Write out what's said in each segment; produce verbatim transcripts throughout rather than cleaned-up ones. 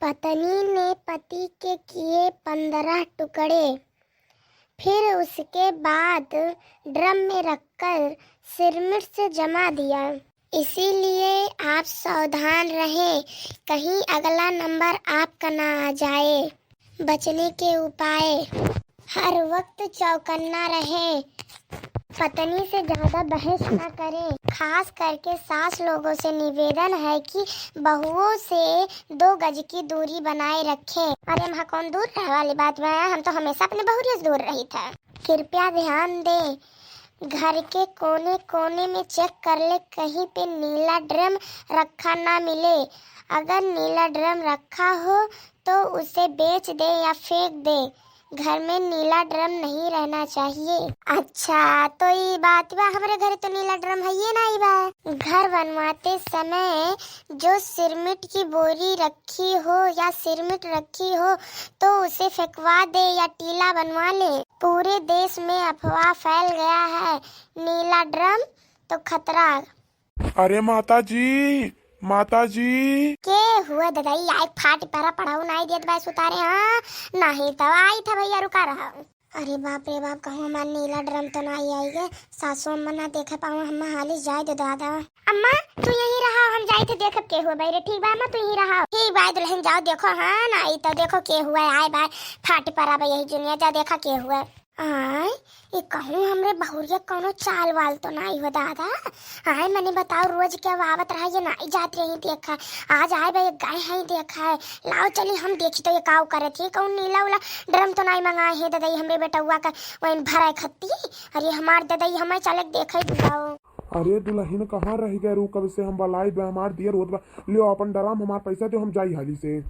पत्नी ने पति के किए पन्द्रह टुकड़े, फिर उसके बाद ड्रम में रखकर सिरमिट से जमा दिया। इसीलिए आप सावधान रहें, कहीं अगला नंबर आपका ना आ जाए। बचने के उपाय: हर वक्त चौकन्ना रहें, पत्नी से ज्यादा बहस ना करें। खास करके सास लोगों से निवेदन है कि बहुओं से दो गज की दूरी बनाए रखें। अरे, हम कौन दूर रहे वाली बात बा, हम तो हमेशा अपने बहुरिया से दूर रही था। कृपया ध्यान दें, घर के कोने कोने में चेक कर ले, कहीं पे नीला ड्रम रखा ना मिले। अगर नीला ड्रम रखा हो तो उसे बेच दे या फेंक दे। घर में नीला ड्रम नहीं रहना चाहिए। अच्छा, तो ई बात बा, हमरे घरे तो नीला ड्रम है ये ना बा। घर बनवाते समय जो सिरमिट की बोरी रखी हो या सिरमिट रखी हो तो उसे फेंकवा दे या टीला बनवा ले। पूरे देश में अफवाह फैल गया है, नीला ड्रम तो खतरा। अरे माता जी, माता जी। के हुआ ददाई, आई फाट परा पढ़ाऊ नाई देत बा सुतारे, हाँ? नहीं तो आई था भैया, रुका रहा। अरे बाप रे बाप, कहूँ हमार नीला ड्रम तो नाई आई गे। सासू अम्मा ना देखे पाओ, हम हाली जाए दे दादा। अम्मा, तू यहीं रहा, हम जाए थे देखब के हुआ बैरे। ठीक बा अम्मा, तू यहीं रहा। ठीक बा दुल्हन, जाओ देखो, हाँ, नाई तो देखो के हुआ आए बा, फाट परा बा यही जुनिया, जा देखा के हुआ। आय, ई कहूँ हमरे बहुरिया कौनो चाल वाल तो नाई हो दादा। आय, मने बताओ, रोज के अब आवत रहा, ये नाई जात रही देखा। आज आए बा, एक गाय है देखा है। लाओ चली हम देखी तो ये काऊ करत ही, कहूँ नीला उला ड्रम तो नाई मंगाए है दादा, ये हमरे बेटउआ का वहीं भराए खत्ती। अरे हमार दादा, ये हमें चले के देखे बुलाओ। अरे दुल्हन कहाँ रह गए रू, कब से हम बलाई बा, हमार दियर होत बा। लियो अपन ड्रम, हमार पैसा दो, हम जाई हाली से।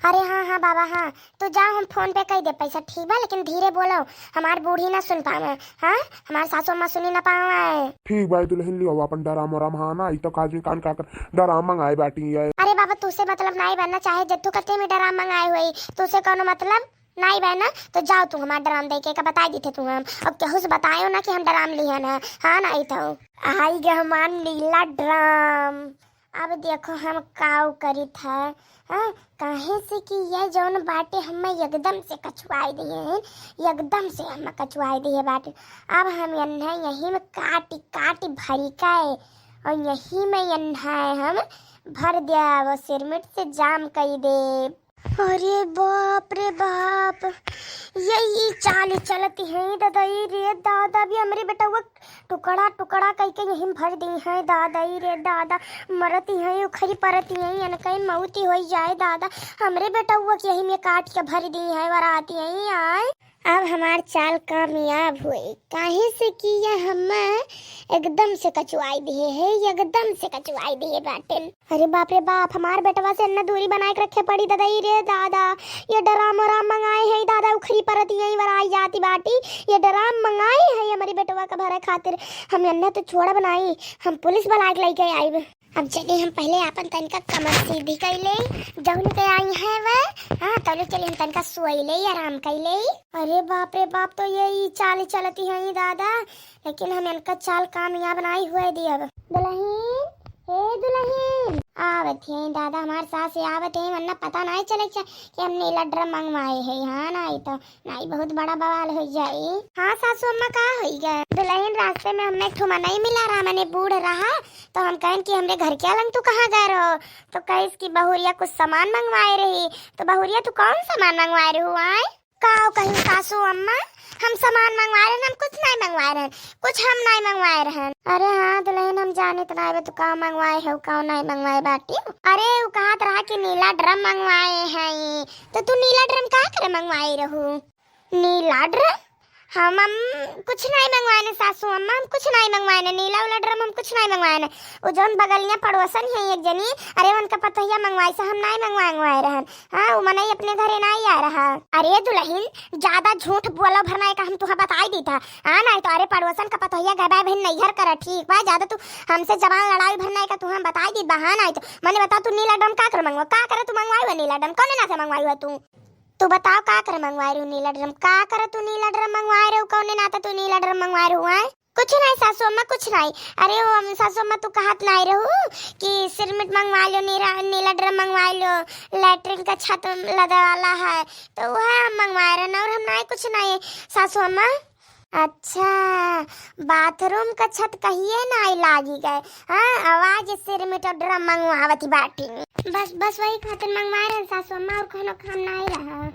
अरे हाँ, हाँ बाबा, हाँ, तू जाओ, हम फोन पे कई दे पैसा, ठीक बा, लेकिन धीरे बोलो, हमार बूढ़ी ना सुन पावे, हाँ, हमार सासू अम्मा सुनी ना पावे। ठीक बा दुल्हन, लियो अपन ड्रम उराम, हाँ ना, ई तो काज में कान का कर ड्रम मंगाए बाटी है। अरे बाबा, तू से मतलब नाई बा ना, चाहे जत्थू कत्ते में ड्रम मंगाए हुई, तू से कौनो मतलब नाई बा ना, तो जाओ तू हमार ड्रम दे के का बताई दी थे तू हम, अब केहू से बतायो ना कि हम ड्रम लिहन है, हाँ ना, ई तो आई गे हमार नीला ड्रम। अब देखो हम काऊ करित है, हाँ? काहे से कि ये जौन बाटे हमें एकदम से कचुआई दिए हैं, एकदम से हमें कचुआई दिए बाटे। अब हम एन्हे यही में काटी काटी भरी का है, और यही में एन्हे हम भर दिया, वो सिरमिट से जाम कई दे। अरे बाप रे बाप, ये ई चाल चलती है ददई रे दादा, भी हमरे बेटउआ टुकड़ा टुकड़ा कई के यहीं भर दी है दादई रे दादा, मरती है उखरी परती है, इनके मौती होई जाए दादा, हमरे बेटउआ के यहीं में काट के भर दी है, वराती है आए। अब हमार चाल कामयाब हुई, काहे से कि ये हमें एकदम से कचुआई दिए है, एकदम से कचुआई दिए बाटेन। अरे बाप रे बाप, हमार बेटवा से इतना दूरी बनाए के रखे पड़ी ददई रे दादा। ये ड्रम उराम मंगाए हैं दादा, उखरी परत यहीं वराई जाती बाटी। ये ड्रम मंगाए हैं हमारी बेटवा का भरे खातिर। हम इन्हें तो छोड़ब नाई, हम पुलिस बुला के लेके आइब। अब चली हम पहले आपन तनिका कमर सीधी कई ले, जौन के आई है वह। हाँ, तौले चली हम तनिका सोई ले, आराम कई ले। अरे बाप रे बाप, तो ये ई चाल चलती है ई दादा, लेकिन हम इनका चाल कामयाब नाई हुए दियब। दुल्हन, ए दुल्हन, आवत है दादा, हमार सास आवत है, वरना पता नाई चले कि हम नीला ड्रम मंगवाए है। हाँ, नाई तो नाई बहुत बड़ा बवाल हो जाई। हाँ सासू अम्मा, का होई गए? दुल्हन, रास्ते में हमें एक ठो मनई मिला रहा, मने बूढ़ रहा, तो हम कहन कि हमरे घर के अलंग तू कहाँ गए रहो? तो कहिस कि बहुरिया कुछ सामान मंगवाए रही। तो बहुरिया तू कौन सामान मंगवाए रहू आए? का कही सासू अम्मा, हम सामान मंगवाए रहन, हम कुछ नाई मंगवाए रहन, कुछ हम नाई मंगवाए रहन। अरे हाँ दुल्हन, हम जानित नाई बे तू का मंगवाए है, का नाई मंगवाए बाटी। अरे उ कहत रहा कि नीला ड्रम मंगवाए हैं, तो तू नीला ड्रम का करे मंगवाए रहू? नीला ड्रम? हम, हम कुछ नाई मंगवाए ने सासू अम्मा, हम कुछ नाई मंगवाए ने, नीला उला ड्रम हम कुछ नाई मंगवाए ने। उ जौन बगलिया पड़ोसन है एक जनी, अरे उनका पतोहिया मंगवाई से, हम नाई मंगवाए, मंगवाए रहन। हाँ, उ मनई अपने घरे नाई आ रहा। अरे दुल्हन, ज्यादा झूठ बोलो भर नाई का हम तुहा बताई दी था। हाँ, नाई तो अरे पड़ोसन का पतोहिया गए बा बहिन नैहर कर, ठीक बा, ज्यादा तू हमसे जबान लड़ाई भर नाई का तुहा बताई दी बा। हाँ, नाई तो मने बताओ तू नीला ड्रम का कर मंगवा, का करे तू मंगवाई हुआ नीला ड्रम, कौने ना से मंगवाई हुआ तू? तू बताओ का करे मंगवाए रहू नीला ड्रम? का करे तू नीला ड्रम मंगवाए रहू? कौने नाते तू नीला ड्रम मंगवाए रहू आए? कुछ नाई सासू अम्मा, कुछ नाई। अरे वो हम सासू अम्मा, तू कहत नाई रहू कि सिरमिट मंगवा लो, नीरा-, नीला ड्रम मंगवा लो, लैट्रिन का छत लदे वाला है, तो वह हम मंगवाए रहन, और हम नाई कुछ नाई सासू अम्मा। अच्छा, बाथरूम का छत कहिए नाई लागी गए। हाँ, आवाज सिरमिट और ड्रम मंगवावत बाटी। बस, बस वही खातिर मंगवाए रहन सासू अम्मा, और कोनो काम नाई रहा।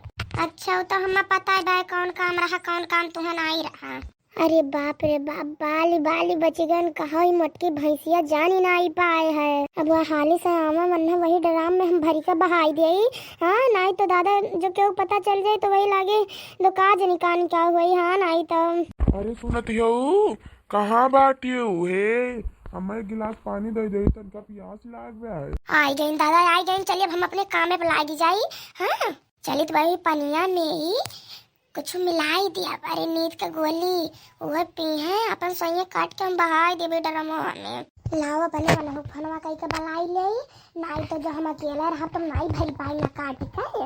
अच्छा, वो तो हमें पता है भाई, कौन काम रहा, कौन काम तुहन नाई रहा। अरे बाप रे बाप, बाली बाली बचिगन, कहाँ ई मोटकी भैंसिया जानी नाई पाए है। अब वह हाली से आवा मन है, वही ड्राम में हम भरी के बहाई देई। हाँ, नाई तो दादा जो केहू पता चल जाई तो वही लागे दो का जनी का निकाह हुई। हाँ, नाई तो। अरे सुनत हो, कहाँ बाटियो हे? हमें एक गिलास पानी दे दे, तनका प्यास लाग गया है। आई गई दादा, आई गई। चलिए अब हम अपने काम में लागी जाई। हाँ, चलित वही पनिया में ही कुछ मिलाई दिया, अरे नींद का गोली, वह पी है, अपन सोइए काट के हम बहाई देबे ड्रमवा में। लाओ अपने वाला फोनवा कई के बलाई ले, नाई तो जो हम अकेले रहा तो नाई भरी पाई ना काट के।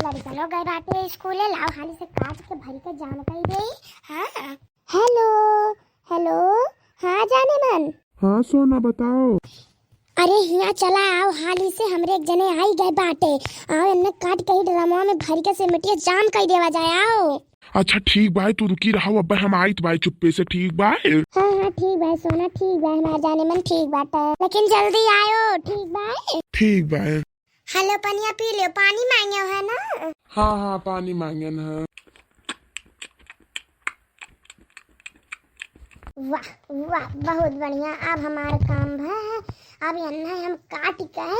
लड़कनो गए बाटे स्कूले, लाओ हाली से काट के भरी के जाम कई दे। हाँ। हेलो, हेलो, हाँ जाने मन। हाँ सोना, बताओ। अरे हियाँ चला आओ हाली से, हमरे एक जने आई गए बाटे। आओ एन्ने काट के ही ड्रमवा में भरी के सिरमिटिया जाम कई देवा जाए, आओ। अच्छा ठीक बाय, तू रुकी रहो, अब हम आइत बाय चुप्पे से, ठीक बाय? हाँ, हाँ, ठीक बाय सोना, ठीक बाय, हमार जाने मन ठीक बाटे, लेकिन जल्दी आयो, ठीक बाय? ठीक बाय। हेलो, पनिया पी लियो, पानी मांगे है ना? हाँ, हाँ, पानी मांगन है। वाह, वाह, बहुत बढ़िया। अब हमार काम भा है। अब एन्ने हम काट के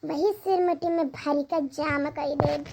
वही सिरमिटी में भरी के जाम कई देब।